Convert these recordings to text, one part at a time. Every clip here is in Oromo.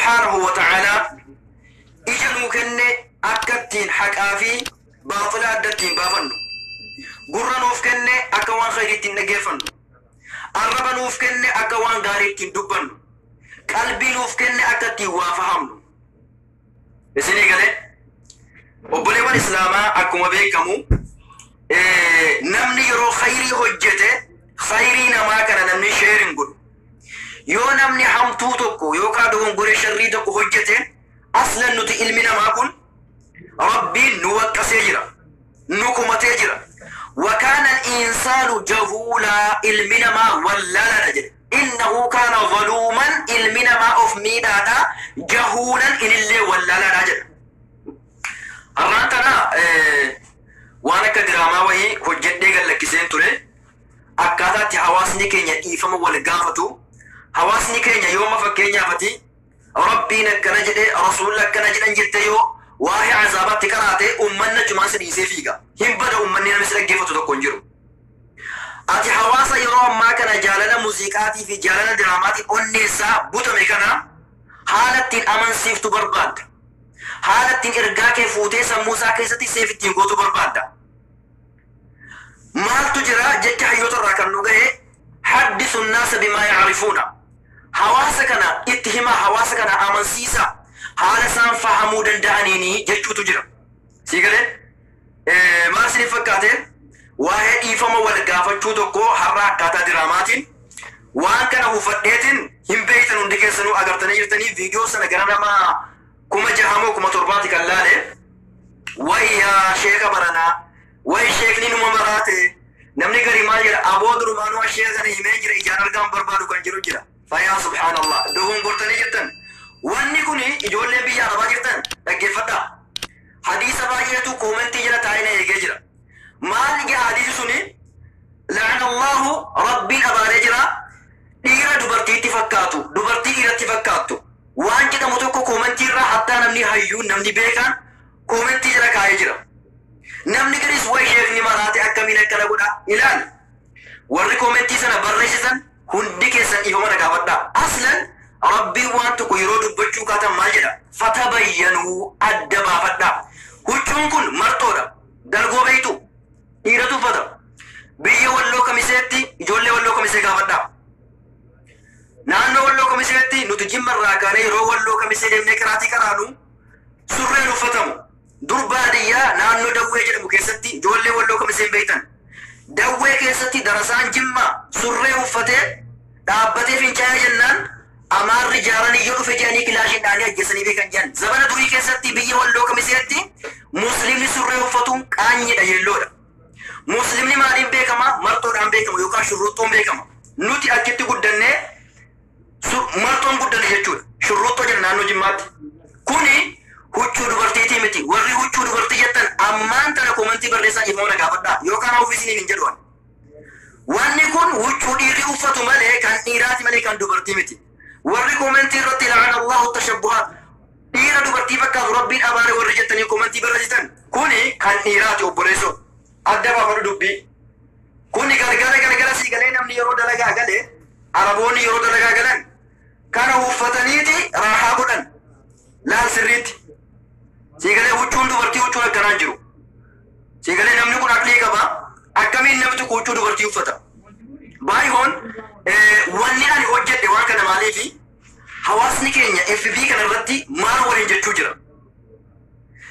Subhaanahu wa ta'aalaa ija nuu kenne akka ittiin haqaa fi baaxila adda ittiin baafannu. Gurra nuuf kenne akka waan khayrii ittiin dhaggeeffannu. Arraba nuuf kenne akka waan gaarii ittiin dubbannu. Qalbii nuuf kenne akka ittiin waa fahamnu. Isinii galee? Obboleewwan Islaamaa, akkuma beekamu namni yeroo khayrii hojjete khayrii namaa kana namni share hin godhu. Yoo namni hamtuu tokko yookaan dogongoree sharrii tokko hojjete, aslan nuti ilmi namaa kun Rabbiin nu waqqasee jira. Nu kumatee jira. وكان الإنسان جهولا, ilmi namaa wallaalaadha jedhe. إنه كان ظلوما, ilmi namaa of miidhaadha, جهولا, inillee wallaalaadha jedhe. Har'aan tana waan akka diraamaa wayii hojjedhee gallakkiseen ture. Akkaataa itti hawaasni keenya dhiifama wal gaafatu. Hawaasni keenya yooma fakkeenyaafati Rabbiin akkana jedhee, Rasuulli akkana jedhan jette, yoo waa'ee azaabaatti qaraate, uummanni achumaan si dhiisee fiiga. Hin bada, uummanni namni si dhaggeeffatu tokko hin jiru. Ati hawaasa yeroo ammaa kana jaalala muuziqaatii fi jaalala diraamaatiin onneessaa butame kana haala ittiin amansiiftu barbaadda. Haala ittiin ergaa kee fuutee sammuu isaa keessatti seef ittiin gootu barbaadda. Maaltu jira? Jecha hayyoota irraa kan nu gahe, حدثوا الناس بما يعرفون. Hawaasa kana itti himaa, hawaasa kana amansiisa, haala isaan fahamuu danda'aniini jechuutu jira. Sii galee? Maal isiniif fakkaate? Waa'ee dhiifama wal gaafachuu tokko har'a akkaataa diraamaatiin waan kana hufadheetiin hin beektan, hundi keessanuu agartanii jirtanii. Viidiyoo sana gara nama 6,000 moo 7,000ti kan laale. Wayyaa sheeka baranaa, wayi sheekni numa maraate. Namni gari maal jedha? Aboo, durumaanuu sheeka kana himee jira, ijaan argaan barbaadu kan jiru jira. Fayyaa, subhaanallah, dogongortanii jirtan. Wanni kun ijoolleen biyya arabaa jirtan dhaggeeffadhaa. Hadiisa baay'eetu koomentii jala taa'ee na eegee jira. Maal egaa hadiisi suni? لعن الله, Rabbiin abaaree jira, dhiira dubartiitti fakkaatu, dubartii dhiiratti fakkaattu waan jedhamu tokko koomentii irraa hattaa namni hayyuun, namni beekaan koomentii jala kaa'ee jira. Namni garis wayi sheekni maraate, akkamiin akkana godha? Ilaali, warri koomentii sana barreessisan hundi keessan dhiifama na gaafadhaa. Aslan Rabbiin waan tokko yeroo dubbachuu kaatan maal jedha? فتبينوا, adda baafadhaa. Huccuun kun marxoodha. Dalgoo beeytu, dhiiratu uffata. Biyya Walloo Kamiseetti, ijoollee Walloo Kamisee gaafadhaa. Naannoo Walloo Kamiseetti, nuti Jimma irraa kaanee yeroo Walloo Kamisee deemnee qiraatii qaraanu surreen uffatamu. Dur baadiyyaa naannoo Dawwee jedhamu keessatti, ijoollee Walloo Kamisee hin beektan, Dawwee keessatti darasaan Jimmaa surree uffatee dhaabbatee fincaa'ee jennaan, Amaarri jaaranii yoo dhufe jedhanii kilaashiin dhaanii ajjeesanii beekan jedhan. Zabana durii keessatti biyya Walloo Kamiseetti musliimni surree uffatuun qaanyiidha, yeelloodha. Musliimni maaliin beekama? Marxoodhaan beekama yookaan shurruxxoon beekama. Nuti achitti guddannee marxoon guddanne jechuudha. Shurruxxoo jenna naannoo Jimmaatti. Kuni huccuu dubartiitii miti. Warri huccuu dubartii jettan ammaan tana koomentii barreessaa, dhiifama na gaafadhaa, yookaan ofiisiniin hin jedhu. Wanni kun huccuu dhiirri uffatu malee, kan dhiiraati malee, kan dubartii miti. Warri koomentii irratti لعن الله التشبهات, dhiira dubartii fakkaatu Rabbiin abaare warri jettanii koomentii barreessitan, kuni kan dhiiraati, obboleessoo. Adda baafadhu dubbii. Kuni galgala galgala sii galee, namni yeroo dalagaa galee, Araboonni yeroo dalagaa galan kana uffataniiti raahaa godhan. Laal sirriitti. Sii galee? Huccuun dubartii huccuun akkanaan jiru. Sii galee? Namni kun aqlii qaba. Akkamiin namni tokko huccuu dubartii uffata? Baay'oon wanni ani hojjedhe waan kana maaliifi, hawaasni keenya FB kana irratti maal waliin jechuu jira?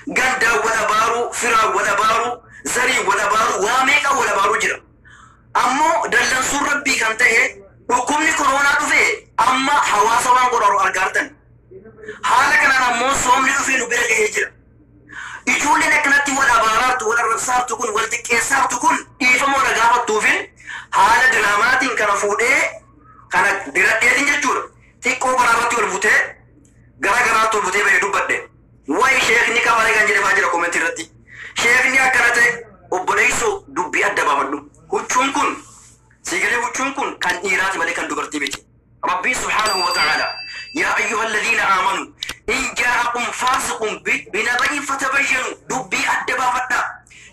Gandaan wal abaaruu, firaan wal abaaruu, zariin wal abaaruu, waa meeqa wal abaaruu jira. Ammoo dallansuun Rabbii kan ta'e dhukkubni koronaa dhufe amma hawaasa waan godharu argaartan. Haala kanaan ammoo soomni dhufee nu bira gahee jira. Ijoolleen akkanatti wal abaaraartu, wal arrabsaartu kun, wal xiqqeessaartu kun dhiifama wal gaafattuufin haala diraamaatiin kana fuudhee kana diradheetiin jechuudha. Xiqqoo karaarratti wal butee, gara garaatti ol butee bahee dubbadhe. Wayi sheekni kafaree kan jedhe faa jira koomentii irratti. Sheekni akkana ta'e. Obboleessoo, dubbii adda baafadhu. Huccuun kun, siigalee, huccuun kun kan dhiiraati malee kan dubartii miti. Rabbiin سبحانه وتعالى يا أيها الذين آمنوا إن جاءكم فاسق بنبإ فتبينوا, dubbii adda baafadhaa.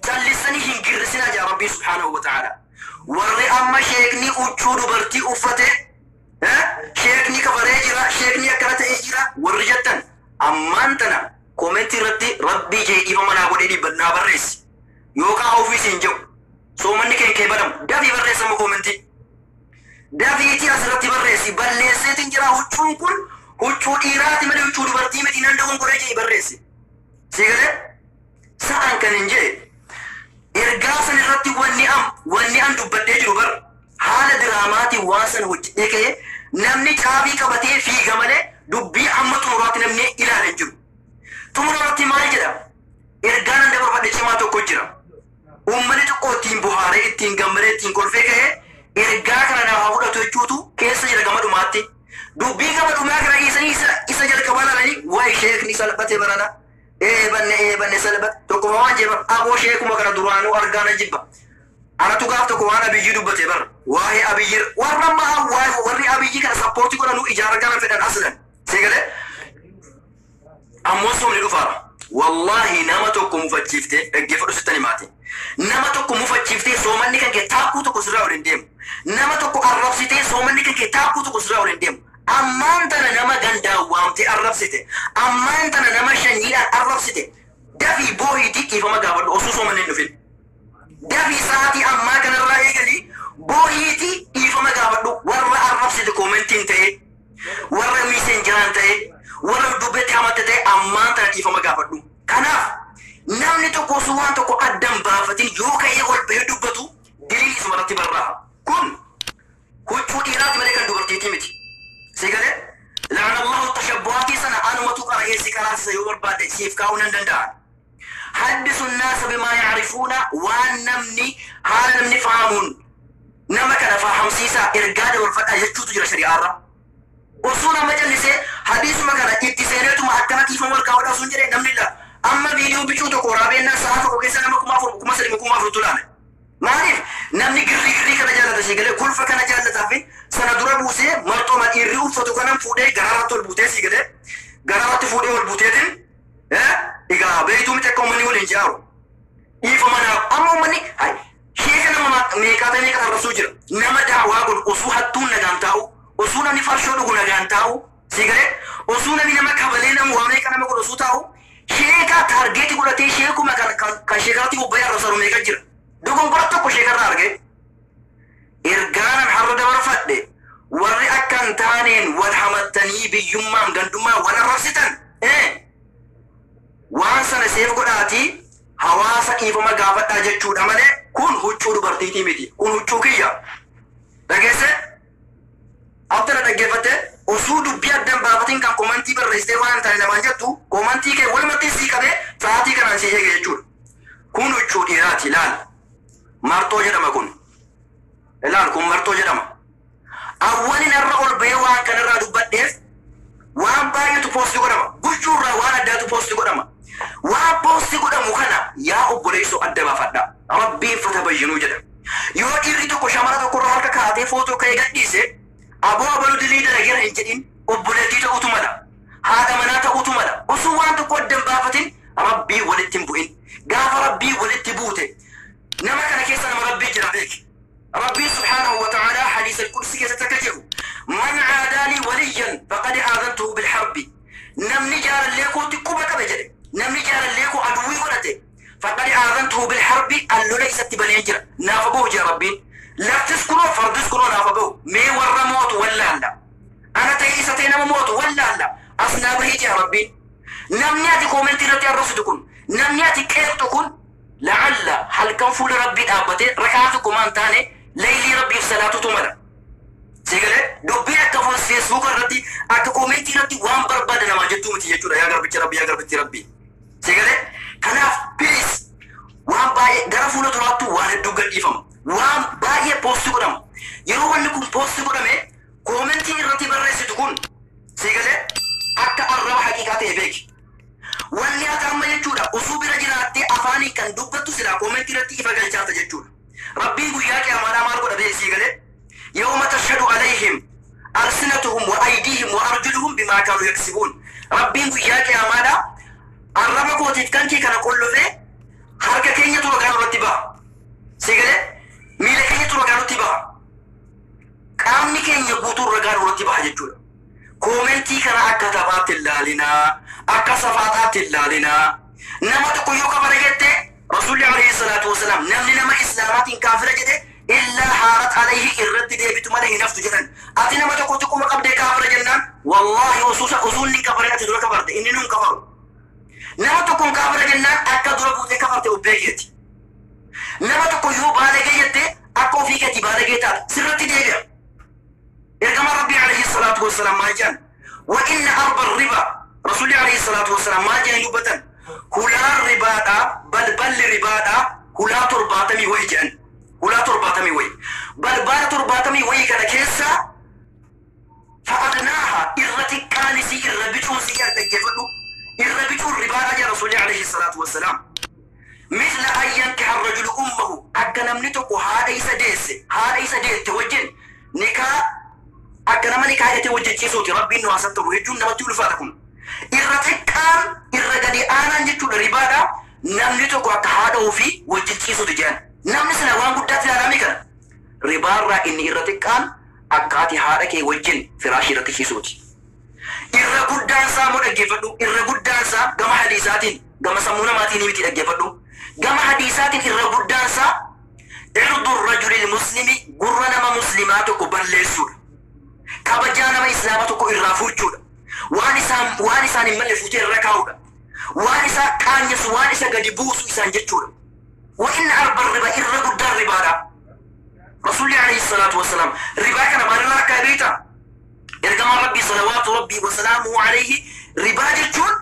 Callisanii hin girrisinaa jaa Rabbiin سبحانه وتعالى. Warri amma sheekni huccuu dubartii uffate, sheekni kafaree jira, sheekni akkana ta'ee jira warri jettan Ammaan tana koomentii irratti rabbii jee dhiifama naa godhee dhiibbannaa barreessi. Yookaan ofiis hin jedhu. Soomanni kee kee badamu. Dafii barreessamu koomentii. Dafiitii asirratti barreessi. Balleesseetiin jira huccuun kun huccuu dhiiraati malee huccuu dubartii miti nan dogongoree jee barreessi. Si galee? Sa'an kan hin jee. Ergaa san irratti wanni am dubbadhee jiru bar haala diraamaatiin waan sana hojjedhee ka'ee namni caabii qabatee fiiga malee dubbii amma xumuraatti namni ilaale hin jiru. Xumura irratti maal jedha? Ergaa nan dabarfadhe cimaa tokko jira. Uummanni xiqqoo ittiin bohaaree ittiin gammadee ittiin kolfee ka'ee ergaa kana naaf haa fudhatu jechuutu keessa jira gama dhumaatti. Dubbii gama dhumaa kana dhiisanii isa jalqabaa ilaalanii waa'ee sheekni salphate barana. Eebanne eebanne salphate tokko waan jeeba aboo sheekuma kana duraanuu argaa na jibba. Anatu gaaf tokko waan Abiyyii dubbate bara. Waa'ee Abiyyi warra amma waa'ee warri Abiyyi kana support godhanuu ija argaa na fedhan aslan. Si galee? Ammoo soomni dhufaara. Wallaahi nama tokko mufachiiftee dhaggeeffadhu sitti himaati. Nama tokko mufachiiftee soomanni kan kee taakkuu tokko sirraa ol hin deemu. Nama tokko arrabsitee soomanni kan kee taakkuu tokko sirraa ol hin deemu. Ammaan tana nama gandaan waamtee arrabsite. Ammaan tana nama shanyiidhaan arrabsite. Dafii boohiitii dhiifama gaafadhu osoo soomanni hin dhufin. Dafii sa'aatii ammaa kanarraa eegalii boohiitii dhiifama gaafadhu warra arrabsite koomentiin ta'ee warra miisenjeraan ta'ee warra dubbetti hamatte ta'e ammaan tana dhiifama gaafadhu. Kanaaf namni tokko osoo waan tokko addan baafatin yoo ka'ee ol bahee dubbatu diliin isuma irratti barraa'a. Kun huccuu dhiiraati malee kan dubartiitii miti. Si galee? La'ana Allahu tashabbuhaatii sana anumatu qara'ee si qaraasisa yoo barbaadde siif kaa'uu nan danda'a. Haddisu naasa bimaa yacrifuuna waan namni haala namni fahamuun nama kana fahamsiisaa ergaa dabarfadhaa jechuutu jira shari'aarra. Osoo nama callisee hadiisuma kana itti seeneetuma akkana dhiifama wal kaa'uudhaaf sun jedhee namni la amma viidiyoo bicuu tokko waraabeenna sa'a tokko keessa nama 4000 3000 4000tu laale. Maaliif namni girrii girrii kana jaallata si galee kolfa kana jaallataa fi sana dura buusee marxooma dhiirri uffatu kanan fuudhee garaarratti ol buutee si galee garaarratti fuudhee ol buuteetiin egaa beektuu miti akka uummanni waliin jaaru. Dhiifama naaf amma uummanni sheeka nama meeqaa ta'e meeqa arrabsuu jira. Nama daawaa godhu osoo hattuun nagaan taa'u osoo namni farshoo dhugu nagaan taa'u si galee osoo namni nama kabalee nama waa meeqa nama godhu osoo taa'u sheeka target godhatee sheekuma kan sheekaratti bobba'ee arrabsaru meeqa jira. Dogongora tokko sheekarraa argee ergaanan har'a dabarfadhe warri akka hin taaneen wal hamattanii biyyummaan gandummaa wal arrabsitan waan sana seef godhaatii hawaasa dhiifama gaafadhaa jechuudha malee kun huccuu dubartiitii miti, kun huccuu kiyya. Dhageesse abdala dhaggeeffatte osoo dubbii addan baafatiin kan komantii barreessitee waan hin taane namaan jettu komantii kee walumatti sii qabee sa'aatii kanaan sii eege jechuudha. Kun huccuu dhiiraati, ilaal, marxoo jedhama kun, ilaal, kun marxoo jedhama. Awwalin irra ol bahee waan kanarraa dubbadheef waan baay'eetu post godhama. Guchuurraa waan addaatu post godhama. Waan post godhamu kana yaa obboleessoo adda baafadha. Rabbiin fatabayyinuu jedha. Yoo dhiirri tokko shamara tokkorra harka kaa'atee footoo ka'ee gadhiise aboo abaluu dilii dalageera hin jedhin, obboleettii ta'utu mala. Haadha manaa ta'utu mala. Osoo waan tokko adda hin baafatin Rabbii walitti hin bu'in. Gaafa Rabbii walitti buute nama kana keessa nama Rabbii jira beeki. Rabbii subhaanahu wa ta'ala hadiisa al-qudsi keessatti akka jedhu: "Man caadaa lii waliyyan faqad aadantuhu bilharbi." Namni jaalallee kootti quba qabe jedhe. Namni jaalallee koo aduwwii godhate faqad aadantuhu bilharbi, allola isatti banee jira. Naafa bahu jira Rabbiin. Laftis kunoo fardis kunoo naafa bahu. Mee warra mootu wallaalla. Ana ta'e isa ta'e nama mootu wallaalla. As naa bahee jira Rabbiin. Namni ati koomentii irratti arrabsitu kun, namni ati qeeqxu kun la'alla halkan fuula Rabbii dhaabbatee rakaa tokko maan taane leeylii Rabbiif salaatutu mala. Sigalee dubbii akka Facebook irratti akka koomentii irratti waan barbaade namaa jettuu miti jechuudha yaa garbicha Rabbii, yaa garbichi Rabbii. Sigalee kanaaf please waan baay'ee gara fuula duraattu waan hedduu gadhiifama. Waan baay'ee post godhama. Yeroo wanni kun post godhame koomentii irratti barreessitu kun sigalee akka arraba haqiiqaa ta'e beeki. Wanni ati amma jechuudha osoo bira jiraattee afaanii kan dubbattu silaa koomentii irratti ifa galchaata jechuudha. Rabbiin guyyaa qiyaamaadhaa maal godha beeki sii galee? Yawma tashhadu alayhim alsinatuhum wa aydiihim wa arjuluhum bimaa kaanu yaksibuun. Rabbiin guyyaa qiyaamaadhaa arraba kootiif kan kee kana qollofee harka keenya tura irratti ba'a. Si galee miila keenya tura nutti ba'a. Qaamni keenya guutuu ragaa irratti ba'a jechuudha. Koomentii kana akka taphaatti ilaalinaa, akka safaataatti ilaalinaa. Nama tokko yoo kafara jette, Rasuulli alayhi salaatu wasalaam namni nama Islaamaatiin kaafira jedhe illaa haarat alayhi, irratti deebitu malee hin haftu jedhan. Ati nama tokko xiqquma qabdee kaafira jennaan, wallaahi osoo inni hin kafarin ati dura kafarte, inni nun kafaru. Nama tokkoon kaafira jennaan akka dura buutee kafarte of beekeeti. Nama tokko yoo baalagee jette akka ofii keetii baalagee taate, sirratti deebi'a. Ergama Rabbii alayhi salaatu wassalaam maal jedhan? Wa inna arba riba, Rasuulli alayhi salaatu wassalaam maal jedhanii dubbatan? Hulaan ribaadhaa, balballi ribaadhaa hulaa 70 wayi jedhan. Hulaa 70 wayi. Balbala 70 wayi kana keessaa fa'adnaaha, irra xiqqaanisii, irra bicuunsii jedhan, dhaggeeffadhu. Irra bicuun ribaadhaa jedhan Rasuulli alayhi salaatu wassalaam. Misla an yankiha rajulu ummahu, akka namni tokko haadha isa deesse, haadha isa deette wajjin nikaa, akka nama nikaa hidhatee wajjin ciisuuti. Rabbiin nu haasatti jechuun namatti ulfaata kun. Irra xiqqaan, irra gadi aanaan jechuudha ribaadha. Namni tokko akka haadha ofii wajjin ciisuuti jedhan. Namni sana waan guddaatti ilaalame kana. Ribaarraa inni irra xiqqaan akka ati haadha kee wajjin firaashii irratti ciisuuti. Irra guddaan isaa immoo dhaggeeffadhu. Irra guddaan isaa gama hadiisaatiin, gama sammuu namaatiin miti, dhaggeeffadhu. Gama hadiisaatiin irra guddaan isaa irdu rajulil muslimi, gurra nama muslimaa tokko balleessuudha. Kabajaa nama Islaamaa tokko irraa fuuchuudha. Waan isaan hin malle fuutee irra kaa'uudha. Waan isa qaanyesu, waan isa gadi buusu isaan jechuudha. Wa inna arba riba, irra guddaan ribaadha. Rasuulli alayhi salaatu wassalaam ribaa kana maalirraa akka beektaa? Ergamaan Rabbii salawaatu Rabbii wasalaamuhu alayhi ribaa jechuun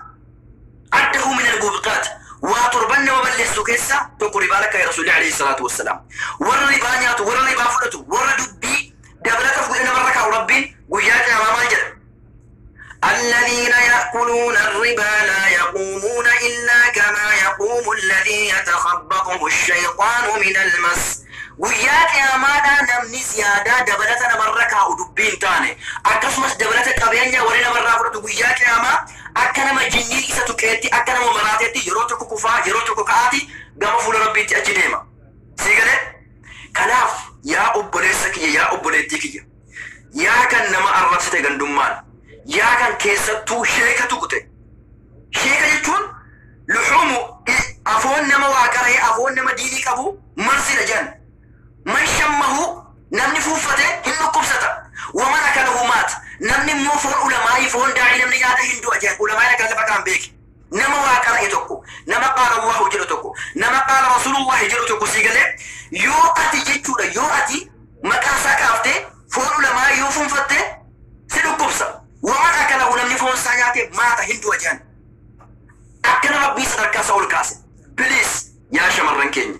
addahu min al-mubiqaat, waa torban nama balleessu keessa tokko ribaa lakkaa'e Rasuulli alayhi salaatu wassalaam. Warra ribaa nyaatu, warra ribaa fudhatu, warra dubbii dabalata fuudhee namarra kaa'u Rabbiin guyyaa qiyaamaa maal jedha? الذين يأكلون الربا لا يقومون إلا كما يقوم الذي يتخبطه الشيطان من المس. Guyyaa qiyaamaadhaa namni ziyaadaa dabalata namarra kaa'u, dubbii hin taane akkasumas dabalata qabeenya warri namarraa fudhatu, guyyaa qiyaamaa akka nama jinnii isa tuqeetti, akka nama maraateetti yeroo tokko kufaa, yeroo tokko ka'aati gama fuula Rabbiitti achi deema. Sii galee? Kanaaf yaa obboleessa kiyya, yaa obboleettii kiyya, yaa kan nama arrabsite gandummaan, yaa kan keessattuu sheeka tuqxe. Sheeka jechuun luxuumu afoon nama waa qara'ee, afoon nama diinii qabu marsidha jedhan. Man shammahu, namni fuuffate hin dhukkubsata. Waman akalahu maat, namni immoo foon ulamaa'ii, foon daa'ii namni nyaata hin du'a jedhan. Ulamaa'ii akka lafa kaan beeki. Nama waa qara'e tokko, nama qaala Allahu jedhu tokko, nama qaala Rasuulullahi jedhu tokko, sii galee, yoo ati jechuudha, yoo ati maqaa isaa kaaftee foon ulamaa'ii yoo fuunfatte si dhukkubsa. Waman akalahu, namni foon isaa nyaate maata, hin du'a jedhan. Akkana Rabbii sadarkaa isaa ol kaase. Please, yaa shamarran keenya,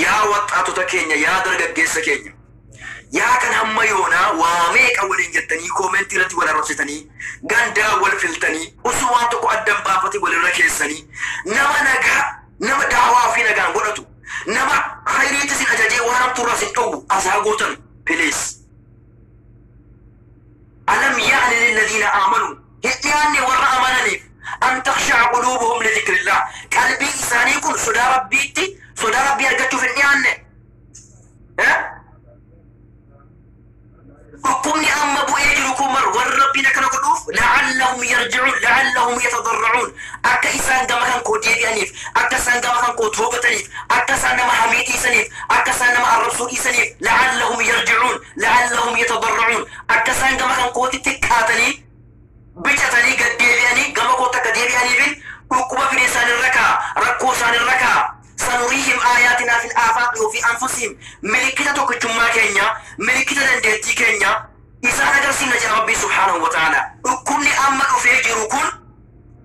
yaa waxxaatota keenya, yaa dargaggeessa keenya, yaa kan hamma yoonaa waa meeqa waliin jettanii koomentii irratti wal arrabsitanii, gandaa wal filtanii, osoo waan tokko addan baafate walirra keessanii, nama nagaa, nama daawaa ofii nagaan godhatu, nama khayriitti sin ajajee waan hamtuurraa sin dhowwu asaa gootan, please. ألم يأن للذين آمنوا، hin dhiyaanne warra amananiif، أن تخشع قلوبهم لذكر الله، qalbii isaanii kun sodaa Rabbiitti, sodaa Rabbii argachuuf hin dhiyaanne? Dhukkubni amma bu'ee jiru kun mar warra Rabbiin akkana godhuuf لعلهم يرجعون لعلهم يتضرعون, akka isaan gama kan koo deebi'aniif, akka isaan gama kan koo toobataniif, akka isaan nama hamii dhiisaniif, akka isaan nama arrabsuu dhiisaniif, لعلهم يرجعون لعلهم يتضرعون, akka isaan gama kan kootti xiqqaatanii bicatanii gad deebi'anii gama kootti akka deebi'aniifin dhukkuba fide isaan irra kaa, rakkoo isaan irra kaa. سنريهم آياتنا في الآفاق وفي أنفسهم, milikita tokkichummaa keenya, milikita dandeettii keenya isaan agarsiifna jedha Rabbii subhaanahu wa ta'ala. Dhukkubni amma dhufee jiru kun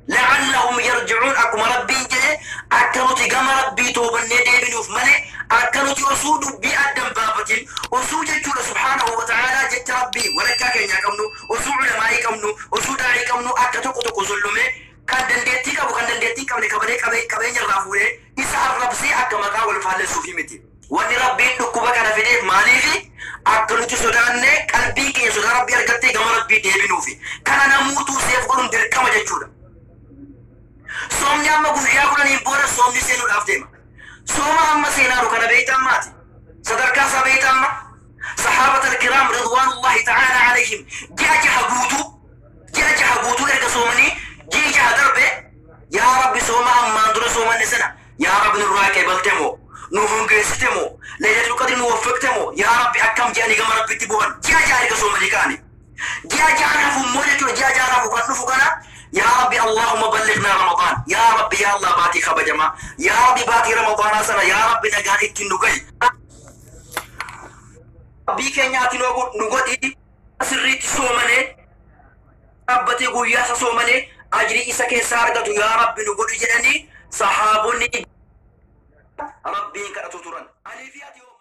لعلهم يرجعون, akkuma Rabbiin jedhe, akka nuti gama Rabbii toobannee deebinuuf malee akka nuti osoo dubbii addan baafatin, osoo jechuudha subhaanahu wa ta'ala jecha Rabbii walakkaa keenyaa qabnu, osoo ulamaa'ii qabnu, osoo daa'ii qabnu, akka tokko tokko zollomee kan dandeettii qabu kan dandeettii hin qabne kabalee qabeenya irraa fuudhee isa arrabsee akka maqaa wal faallessuufi miti. Wanni Rabbiin dhukkuba kana fideef maaliifi? Akka nuti sodaannee qalbii keenya sodaa Rabbii argattee gama Rabbii deebinuufi. Kana namuutuu seef godhuun dirqama jechuudha. Soomni amma guyyaa 10n booda soomni seenuudhaaf deema. Sooma amma seenaaru kana beektaa maati? Sadarkaa isaa beektaa amma? Sahaabata الكرام رضوان الله تعالى عليهم ji'a 6 guutuu qeebalte moo, nu hongeessite moo, Laylatul Qadri nu waffaqte moo, yaa Rabbi akkam jedhanii gama Rabbitti bu'an. Ji'a 6 erga soomanii ka'ani. Ji'a 6 hafu immoo jechuudha, ji'a 6 hafu kan dhufu kana, yaa Rabbi, Allahumma ballignaa Ramadaan, yaa Rabbi, yaa Allah, baatii kabajamaa, yaa Rabbi, baatii Ramadaanaa sana, yaa Rabbi, nagaan ittiin nu gahi. Rabbii keenya ati nu godhi sirriitti soomanee dhaabbatee guyyaa isa soomanee ajrii isa keessaa argatu, yaa Rabbi, nu godhi jedhanii sahaabonni Rabbiin kadhatu turan. Anii fi ati hoo?